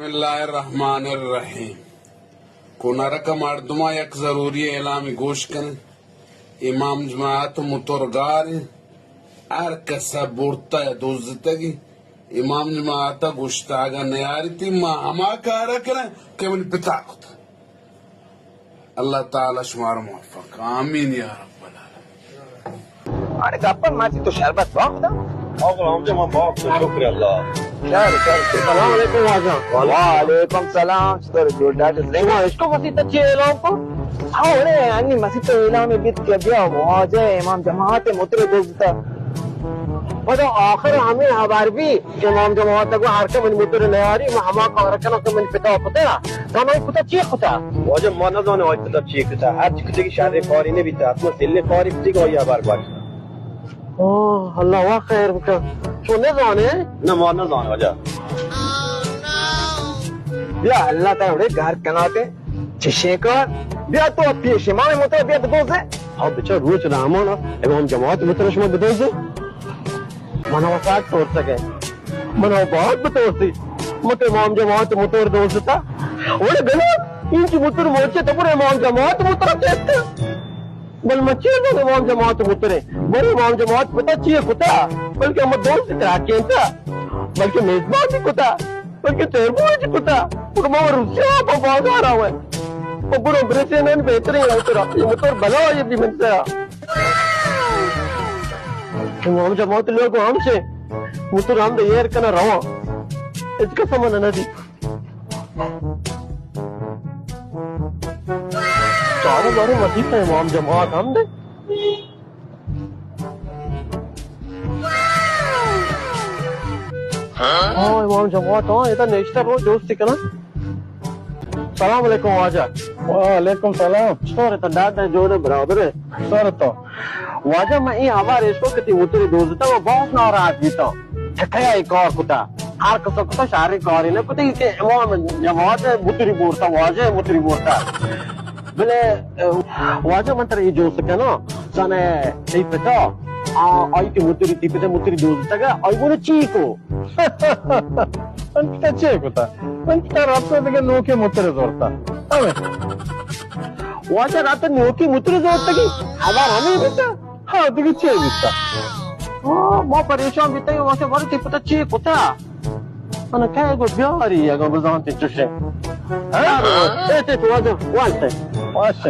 بسم اللہ الرحمن الرحیم۔ کنرک مردماں یک ضروری اعلامی گوش کن۔ امام جماعت موتور گار انت۔ ہر کس ء برتہ یا دزتگی۔ امام جماعت ء گوشتہ اگاں نیاریتی ما ہما کار ء کنیں کہ منی پتا کت۔ اللہ تعالی شمارا موفق۔ آمین یا رب العالمین۔ اڑے گپن ماتی تو شربت باختا؟ آقا ہم جمع باختا، شکر اللہ۔ شر، شر۔ السلام علیکم واجہ۔ وعلیکم سلام۔ چطور جوڑ ڈاکٹر سلیم؟ شما اشکو مسیت چی اعلان کو؟ ہاں، اڑے انی مسیت اعلان بیت کہ بیا واجہ امام جماعت متر دوزتا۔ پدا آخر ہمیں خبر بھی کہ امام جماعت کو ہر کہ من متر نیاری، ما ہما کار کنم کہ من پتا کتا۔ زمائی کتا چی کتا؟ واجہ ما نزانم آئی پتا چی کتا۔ ہر چی کتی کہ شر کاری نبیتا، حتما سلیں کاری کتی کہ آئی خبر باش۔ اوہ، اللہ وا خیر بکن۔ تو نزانے؟ نہ، ما نزان واجہ۔ بیا اللہ تا اڑے گار کناتے۔ چشیں کار؟ بیا تو پیش امام متر بیا بدوزے۔ ہاں بچا روچ رحمان امام جماعت متر شما بدوزے۔ من وفات تورتگ ہے۔ من باہت بتورتی۔ مت امام جماعت متر دوزتا۔ اوڑے گنا، انچ متر موچے تپر امام جماعت متر کیستا۔ بل من چیر دن امام جماعت مترے۔ بل امام جماعت پتا چیے کتا؟ بلکہ ہم دوست تراکینتا۔ بلکہ میزبان بھی کتا۔ بلکہ تیربو چی کتا؟ بلکہ ما روسیا پا بازار آوے۔ او برو برسے نن بہترین ہے ترا۔ یہ متر بلا یہ بھی من سرا۔ امام جماعت لوگ ہم سے۔ متر ہم دے ایر کنا رواں۔ اس کا سامان نہ دی۔ چاروں باروں مسیت ہے، امام جماعت ہم دے۔ ہاں، امام جماعت، ہاں، ادا نشتہ رو دوستی کنا۔ سلام علیکم واجہ۔ وعلیکم سلام۔ چطور ہے تو؟ ڈاڈ ہے، جوڑ ہے، برابر ہے؟ سر تو۔ واجہ، من اے ہبر اشکو کہ تی موتر دوزتا و باز ناراحت بیتا۔ چکیا اے کار کتا؟ ہر کسا کتا شہر کاری نہ کتا، کہ امام جماعت موتری بورتا، واجہ موتری بورتا۔ بلے، اه، واجہ من ترا اے جوست کنا، زانے تی پتا، آ، آئی کہ موتری تی پتا موتری دوزتگا، آئی گونے چی کو؟ من پتا چے کتا؟ من پتا رابطہ دگہ نوکے موتر زورتا۔ ہمیں۔ واجہ رابطہ نوکے موتر زورتگی؟ ہبر ہمیں بیتا؟ ہاں، دگہ چے بیتا؟ ہاں، ما پریشان بیتا، واجہ بارے تی پتا چے کتا؟ من کہے گو بیاری، اگاں بزانتے چوشے۔ ہاں؟ اے تے تو واجہ، وانتے۔ واجہ۔